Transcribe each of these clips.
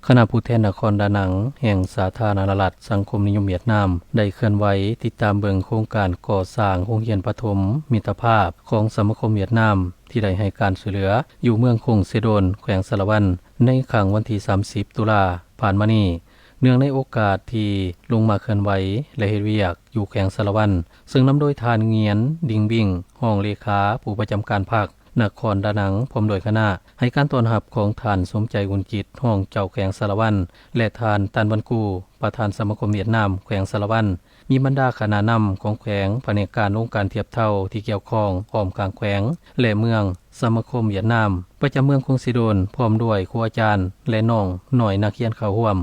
ຄະນະຜູ້ແທນນະຄອນດານັງ ແຫ່ງສາທາລະນະລັດສັງຄົມນິຍົມຫວຽດນາມ ໄດ້ເຄື່ອນໄຫວຕິດຕາມເບິ່ງໂຄງການກໍ່ສ້າງໂຮງຮຽນປະຖົມມິດຕະພາບຂອງສະມາຄົມຫວຽດນາມ ທີ່ໄດ້ໃຫ້ການຊ່ວຍເຫຼືອຢູ່ເມືອງຄົງເຊໂດນ ແຂວງສາລະວັນ ໃນຄ່ຳວັນທີສາມສິບ ຕຸລາຜ່ານມານີ້. ເນື່ອງໃນໂອກາດທີ່ລົງມາເຄື່ອນໄຫວ ແລະ ເຮັດວຽກຢູ່ແຂວງສາລະວັນ ເຊິ່ງນຳໂດຍທ່ານ ງຽນ ດິງບິງ ຮອງເລຂາຜູ້ປະຈຳການພັກນະຄອນດານັງ ພ້ອມດ້ວຍຄະນະ ໃຫ້ການຕ້ອນຮັບຂອງທ່ານ ສົມໃຈ ອຸ່ນຈິດ ຮອງເຈົ້າແຂວງສາລະວັນ ແລະ ທ່ານ ຕັນ ວັນກູ ປະທານສະມາຄົມຫວຽດນາມແຂວງສາລະວັນ, ມີບັນດາຄະນະນຳຂອງແຂວງ, ພະແນກການອົງການທຽບເທົ່າທີ່ກ່ຽວຂ້ອງອ້ອມຂ້າງແຂວງ ແລະ ເມືອງ, ສະມາຄົມຫວຽດນາມປະຈຳເມືອງຄົງເຊໂດນ ພ້ອມດ້ວຍຄູອາຈານ ແລະ ນ້ອງນ້ອຍນັກຮຽນເຂົ້າຮ່ວມ.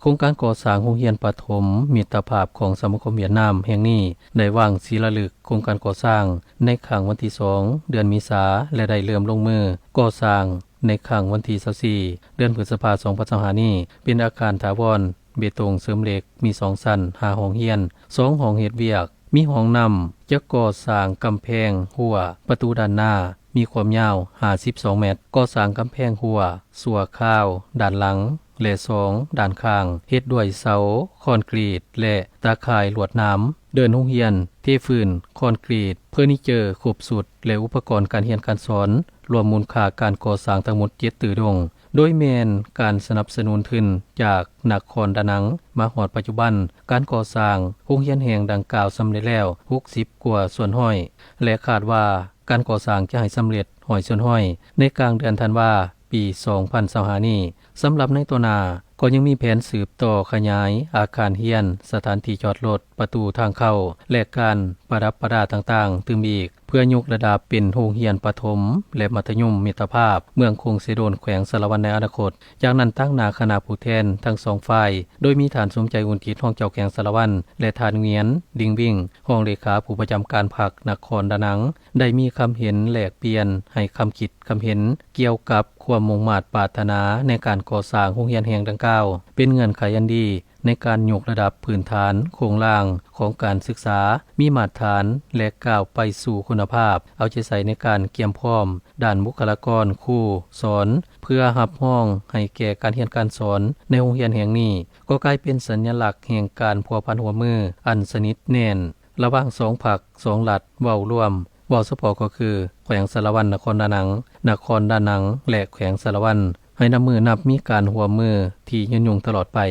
ໂຄງການກໍ່ສ້າງໂຮງຮຽນປະຖົມມິດຕະພາບຂອງສະມາຄົມຫວຽດນາມແຫ່ງນີ້ ໄດ້ວາງສີລາລຶກໂຄງການກໍ່ສ້າງໃນຄ່ຳວັນທີສອງ ເດືອນເມສາ ແລະ ໄດ້ເລີ່ມລົງມືກໍ່ສ້າງໃນຄ່ຳວັນທີຊາວສີ່ ເດືອນພຶດສະພາ ສອງພັນຊາວຫ້ານີ້ ເປັນອາຄານຖາວອນ ເບຕົງເສີມເຫຼັກ ມີສອງຊັ້ນ, ຫ້າຫ້ອງຮຽນ, ສອງຫ້ອງເຮັດວຽກ, ມີຫ້ອງນ້ຳ, ຈະກໍ່ສ້າງກຳແພງ, ຮົ້ວ, ປະຕູດ້ານໜ້າ, ມີຄວາມຍາວຫ້າສິບສອງແມັດ, ກໍ່ສ້າງກຳແພງຮົ້ວຊົ່ວຄາວດ້ານຫຼັງ ແລະ ສອງດ້ານຂ້າງ ເຮັດດ້ວຍເສົາຄອນກຣີດ ແລະ ຕາຂ່າຍລວດໜາມ, ເດີ່ນໂຮງຮຽນ, ເທພື້ນຄອນກຣີດ, ເຟີນີເຈີຄົບຊຸດ ແລະ ອຸປະກອນການຮຽນການສອນ, ລວມມູນຄ່າການກໍ່ສ້າງທັງໝົດເຈັດຕື້ດົງ, ໂດຍແມ່ນການສະໜັບສະໜູນທຶນຈາກນະຄອນດານັງ. ມາຮອດປັດຈຸບັນ, ການກໍ່ສ້າງໂຮງຮຽນແຫ່ງດັ່ງກ່າວສຳເລັດແລ້ວຫົກສິບກວ່າສ່ວນຮ້ອຍ ແລະ ຄາດວ່າການກໍ່ສ້າງຈະໃຫ້ສຳເລັດຮ້ອຍສ່ວນຮ້ອຍໃນກາງເດືອນທັນວາ ປີສອງພັນຊາວຫ້ານີ້. ສຳລັບໃນຕໍ່ໜ້າ ກໍຍັງມີແຜນສືບຕໍ່ຂະຫຍາຍອາຄານຮຽນ, ສະຖານທີ່ຈອດລົດ, ປະຕູທາງເຂົ້າ ແລະ ການປະດັບປະດາຕ່າງໆຕື່ມອີກ ເພື່ອຍົກລະດັບເປັນໂຮງຮຽນປະຖົມ ແລະ ມັດທະຍົມມິດຕະພາບເມືອງຄົງເຊໂດນ ແຂວງສາລະວັນໃນອະນາຄົດ. ຈາກນັ້ນ ຕາງໜ້າຄະນະຜູ້ແທນທັງສອງຝ່າຍ ໂດຍມີທ່ານ ສົມໃຈ ອຸ່ນຈິດ ຮອງເຈົ້າແຂວງສາລະວັນ ແລະ ທ່ານ ງຽນ ດິງບິງ ຮອງເລຂາຜູ້ປະຈຳການພັກນະຄອນດານັງ ໄດ້ມີຄຳເຫັນແລກປ່ຽນ, ໃຫ້ຄຳຄິດຄຳເຫັນກ່ຽວກັບຄວາມມຸ່ງມາດປາດຖະໜາໃນການກໍ່ສ້າງໂຮງຮຽນແຫ່ງດັ່ງກ່າວ ເປັນເງື່ອນໄຂອັນດີໃນການຍົກລະດັບພື້ນຖານໂຄງລ່າງຂອງການສຶກສາ ມີມາດຕະຖານ ແລະ ກ້າວໄປສູ່ຄຸນນະພາບ, ເອົາໃຈໃສ່ໃນການກຽມພ້ອມດ້ານບຸກຄະລາກອນ, ຄູ, ສອນ ເພື່ອຮັບຮອງໃຫ້ແກ່ການຮຽນການສອນໃນໂຮງຮຽນແຫ່ງນີ້ ກໍກາຍເປັນສັນຍະລັກແຫ່ງການພົວພັນຮ່ວມມືອັນສະໜິດແໜ້ນ ລະຫວ່າງສອງພັກ, ສອງລັດ ເວົ້າລວມ, ເວົ້າສະເພາະກໍຄື ແຂວງສາລະວັນນະຄອນດານັງ, ນະຄອນດານັງ ແລະ ແຂວງສາລະວັນ ໃຫ້ນັບມື້ນັບມີການຮ່ວມມືທີ່ຍືນຍົງຕະຫຼອດໄປ.